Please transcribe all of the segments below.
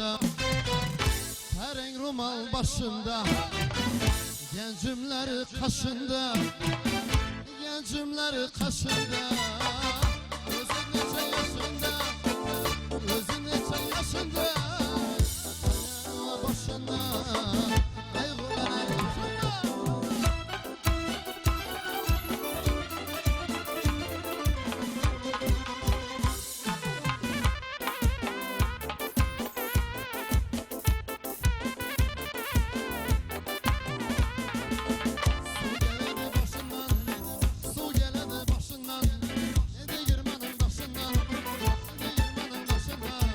Başında Pereň rumal başında Gencimler kaşında Gencimler kaşında Özün neçe yaşında Özün neçe yaşında Ayağı başında Eygular başında. Su geledi başından, su geledi başından, Değirmenin taşından, değirmenin taşından.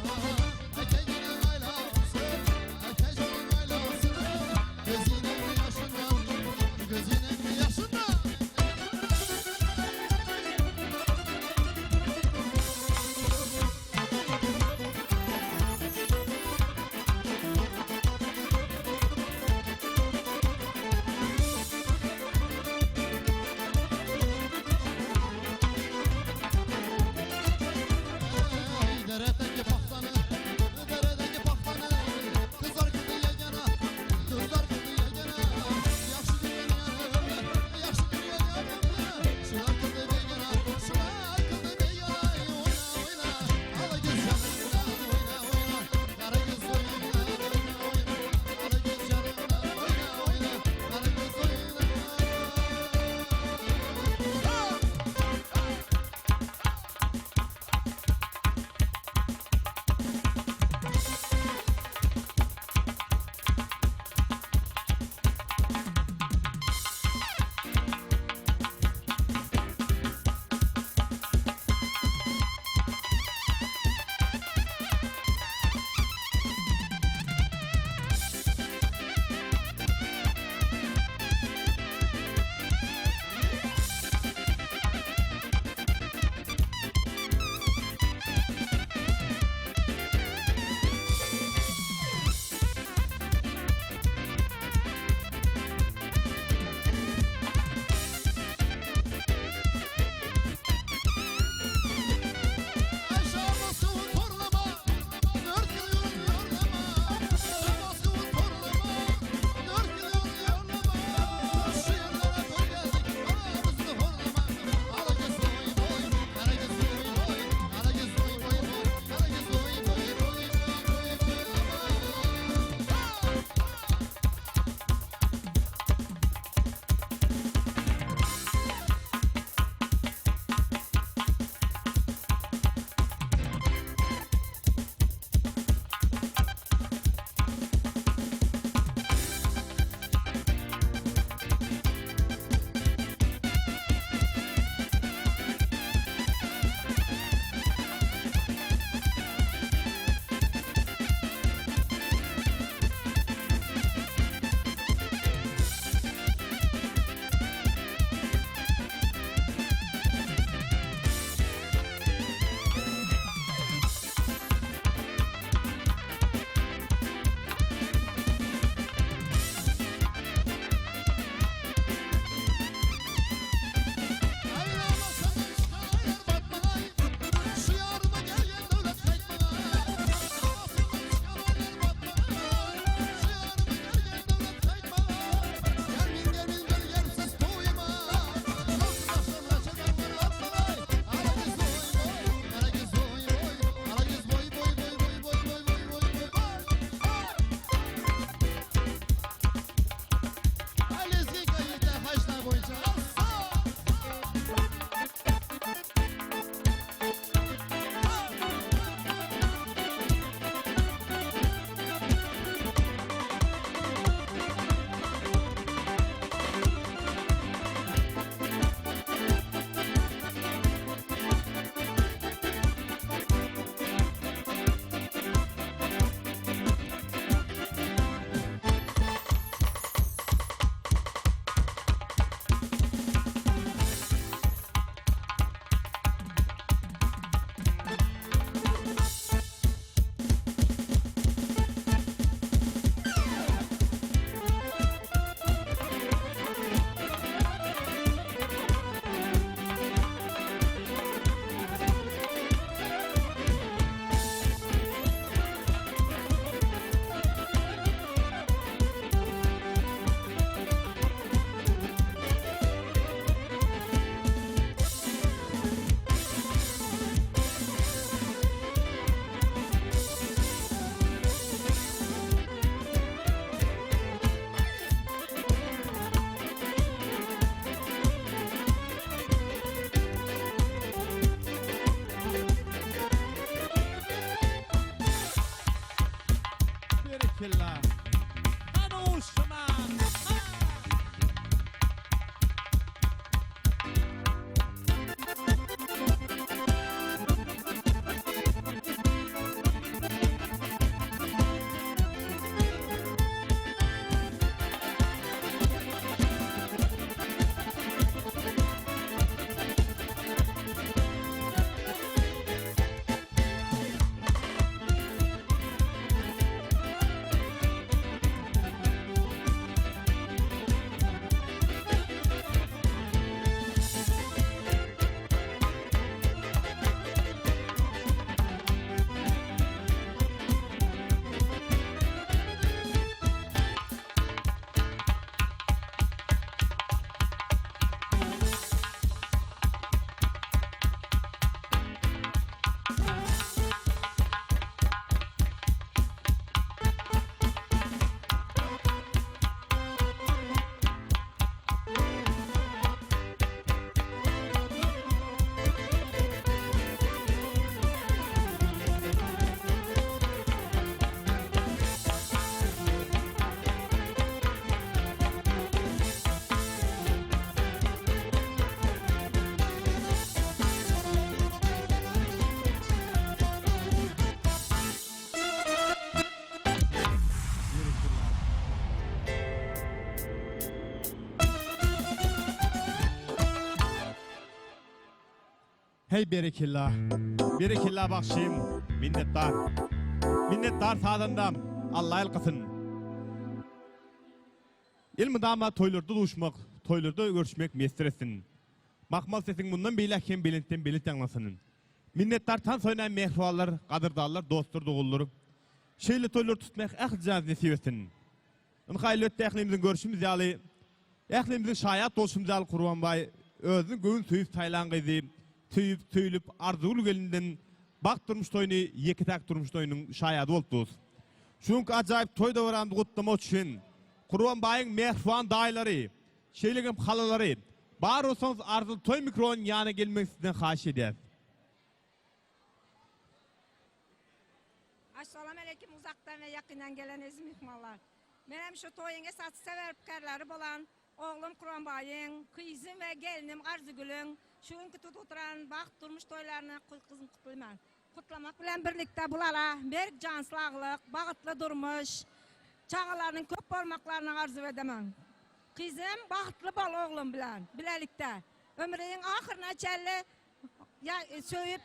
berekella. Hany uşman. Ha! Hey berekella. Berekella bagşym. Minnetdar. Minnetdar sazandam. Alla ýalkasyn. Elmydama toýlarda duşmak, toýlarda görüşmek miýesser etsin. Mahmal sesiň mundan beýläk hem belentden belent ýaňlansyn. Minnetdar tans oýnaýan mähribanlar, gadyrdanlar, dostlar, doganlar. Şeýle toýlary tutmak ähli janyňyza nesip etsin. Ynha elbetde ählimiziň görşümiz ýaly, ählimiziň şaýat bolşumyz ýaly Kurbanbaý özüniň göwün söýüp saýlan gyzy, söýüp, söýlüp, arzuwly gelinden bagt durmuş toýuny ýeke-täk durmuş toýunyň şaýady bolup durus. Şu günki ajaýyp toý dabaramyzy gutlamak üçin Kurbanbaýyň mähriban daýylary, şeýle hem halalary, bar bolsaňyz arzyly toý mikronyň ýanyna gelmegi sizden haýyş edýäs. Assalam aleýkim uzakdan we ýakyndan gelen eziz myhmanlar. Menem şu toýuň esasy sebäpkärleri bolan oglum Kuranbaýyň, gyzym we gelnim Arzygülüň şu günki tutup oturan bagt durmuş toýlaryny gyzgyn gutlaýman. Gutlamak bilen birlikde bulara berk jan saglyk, bagtly durmuş, çagalarynyň köp bolmaklaryny arzuw edemen. Gyzym bagtly bol oglum bilen bilelikde. Ömrüň ahyryna çenli ýa söýüp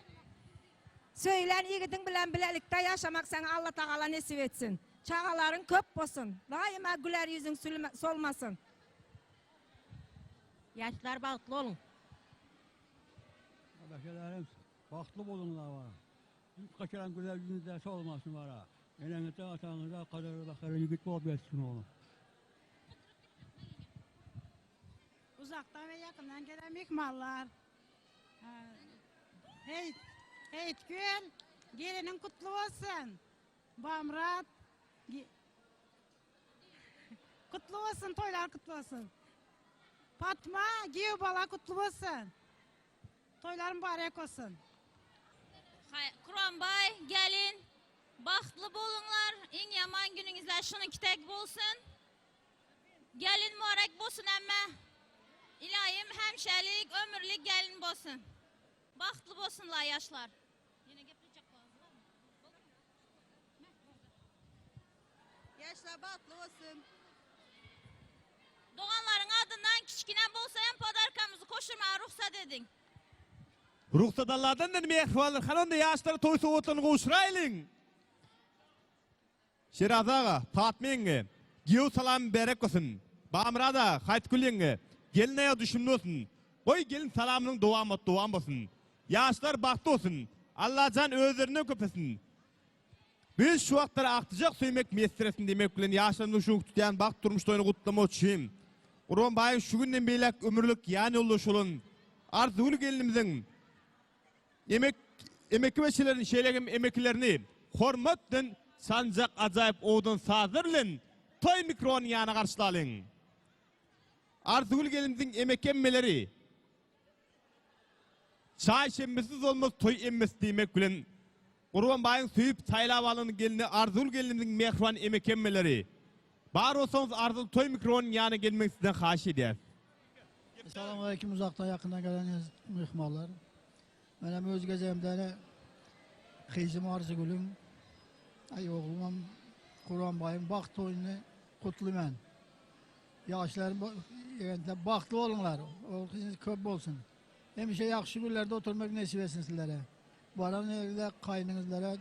Söýülen ýigidiň bilen bilelikde ýaşamak saňa Allatagala nesip etsin. Çagalaryň köp bosun. Daýyma güler ýüzüň solmasyn. Ýaşlar bagtly boluň. Bäşelerim bagtly boluňlar bara. Hiç haçan güler ýüzüňizde solmasyn bara. Eneňize ataňyza gadyr bakyr ýigit bolup ýetişsin oglum. Uzakdan we ýakyndan gelen myhmanlar. Heýt, Heýtgül, geliniň kutly bolsun. Bamyrat, kutly bolsun, toýlar kutly bolsun. Patma, giýew bala kutly bolsun. Toýlar mübarek bolsun. Kuranbaý, gelin, bagtly boluňlar. Iň ýaman günüňizler şunuňky tek bolsun. Gelin mübarek bolsun emme. Ilayim hemşelik, ömürlik gelin bolsun. Bagtly bolsunlar yaşlar. Yine geplecek Yaşlar bagtly bolsun. Doganlaryň adyndan kiçkine bolsa hem podarkamyzy koşurmaga rugsat ediň. Rugsat Alladan diýen mähribanlar, hany onda ýaşlara toý sowgatlaryny gowşuraýlyň. Şirazy aga, Patma ýeňňe, giýew salam mübärek bolsun! Bamyrat aga, Haýtgül ýeňňe, gelin aýagy düşümli bolsun! Goý, gelin salamynyň dowamat dowam bolsun! Ýaşlar bagtly bolsun! Allajan özlerinden köpesin! Biz şu wagtlar agtyjak söýmek miýesser etsin diýmek bilen ýaşlarymyzyň şu günki tutýan bagt durmuş toýuny gutlamak üçin Gurban baýyň şu günden beýläk ömürlik ýan ýoldaşy bolan Arzygül gelnimiziň Emek emeki beçelerini şeýle hem emekilerini hormat bilen sanjak ajaýyp owadan sazlar bilen toý mikronyň ýanyna garşylalyň. Arzygül gelinimiziň emeki emmeleri Çaý şemmesiz bolmaz toý emmesi diýmek bilen. Gurban baýyň söýüp saýlap alan gelni Arzygül gelnimiziň mähriban emekemmeleri. Bar bolsaňyz Arzyly toý mikrofonyň ýanyna gelmegi sizden haýyş edýäs. Salam aleyküm uzakdan yakından gelen mehmanlar. Men hem öz gezegimde kızım Arzygül'ün, ay oğlum Kurban Bay'ın baht toyunu kutlu ben. Yaşlar bahtlı olunlar. Oğul kızınız köp olsun. Hemişe yaxşı günlerde oturmak nesip etsin sizlere. Varan evde kaynınızlara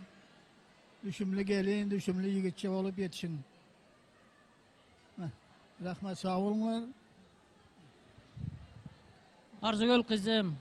düşümlü gelin, düşümlü yigitçe olup yetişin. Heh, Rahmet sağ olunlar. Arzugül gyzym.